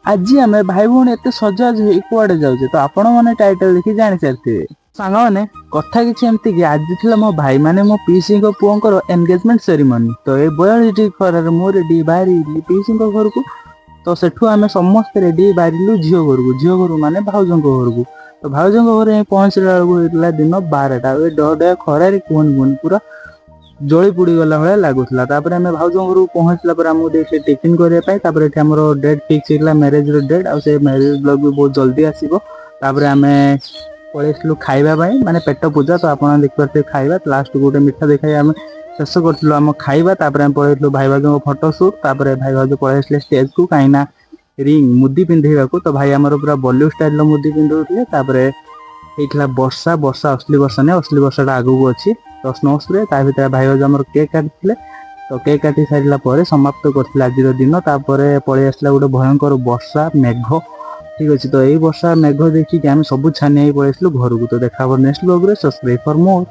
ଆଜି ଆମେ ଭାଇ ଭଉଣୀ ଏତେ ସଜବାଜ ହେଇ କୁଆଡେ ଯାଉଛେ, ତ ଆପଣମାନେ ଟାଇଟଲ ଦେଖି ଜାଣିସାରିଥିବେ। ସାଙ୍ଗମାନେ, କଥା କିଛି ଏମିତି କି ଆଜି ଥିଲା ମୋ ଭାଇ ମାନେ ମୋ ପିଇସିଙ୍କ ପୁଅଙ୍କର ଏନଗେଜମେଣ୍ଟ ସେରିମନି। ତ ଏଇ 42 ଡିଗ୍ରୀ ଖରାରେ ମୁଁ ରେଡି ବାହାରିଲି ପିଇସିଙ୍କ ଘରକୁ। ତ ସେଠୁ ଆମେ ସମସ୍ତେ ରେଡି ବାହାରିଲୁ ଝିଅ ଘରକୁ, ଝିଅ ଘରୁ ମାନେ ଭାଉଜଙ୍କ ଘରକୁ। ତ ଭାଉଜଙ୍କ ଘରେ ଯାଇ ପହଞ୍ଚିଲା ବେଳକୁ ହେଇଥିଲା ଦିନ 12ଟା। ଆଉ ଏ ଡହ ଡହ ଖରାରେ କୁହନି କୁହନି, ପୁରା ଜଳି ପୋଡି ଗଲା ଭଳିଆ ଲାଗୁଥିଲା। ତାପରେ ଆମେ ଭାଉଜଙ୍କ ଘରକୁ ପହଞ୍ଚିଲା ପରେ ଆମକୁ ଦେଇଥିଲେ ଟିଫିନ କରିବା ପାଇଁ। ତାପରେ ଏଠି ଆମର ଡେଟ୍ ଫିକ୍ସ ହେଇଥିଲା, ମ୍ୟାରେଜର ଡେଟ୍। ଆଉ ସେ ମ୍ୟାରେଜ ବ୍ଲଗ ବି ବହୁତ ଜଲ୍ଦି ଆସିବ। ତାପରେ ଆମେ ପଳେଇ ଆସିଲୁ ଖାଇବା ପାଇଁ, ମାନେ ପେଟ ପୂଜା। ତ ଆପଣ ଦେଖିପାରୁଥିବେ ଖାଇବା, ଲାଷ୍ଟକୁ ଗୋଟେ ମିଠା ଦେଖାଇ ଆମେ ଶେଷ କରିଥିଲୁ ଆମ ଖାଇବା। ତାପରେ ଆମେ ପଳେଇଥିଲୁ ଭାଇ ଭାଉଜଙ୍କ ଫଟୋ ସୁଟ୍। ତାପରେ ଭାଇ ଭାଉଜ ପଳେଇ ଆସିଲେ ଷ୍ଟେଜକୁ, କାହିଁକି ନା ରିଙ୍ଗ ମୁଦି ପିନ୍ଧେଇବାକୁ। ତ ଭାଇ ଆମର ପୁରା ବଲିଉଡ ଷ୍ଟାଇଲର ମୁଦି ପିନ୍ଧଉଥିଲେ। ତାପରେ ହେଇଥିଲା ବର୍ଷା। ବର୍ଷା ଅସଲି ବର୍ଷା ନୁହେଁ, ଅସଲି ବର୍ଷାଟା ଆଗକୁ ଅଛି। ତ ସ୍ନୋ ସ୍ପ୍ରେ, ତା ଭିତରେ ଭାଇ ଭାଉଜ ଆମର କେକ୍ କାଟିଥିଲେ। ତ କେକ୍ କାଟି ସାରିଲା ପରେ ସମାପ୍ତ କରିଥିଲେ ଆଜିର ଦିନ। ତାପରେ ପଳେଇ ଆସିଲା ଗୋଟେ ଭୟଙ୍କର ବର୍ଷା ମେଘ, ଠିକ ଅଛି। ତ ଏଇ ବର୍ଷା ମେଘ ଦେଖିକି ଆମେ ସବୁ ଛାନିଆ ହେଇ ପଳେଇ ଆସିଲୁ ଘରକୁ। ତ ଦେଖା ହବ ନେକ୍ସଟ ବ୍ଲଗରେ। Subscribe for more.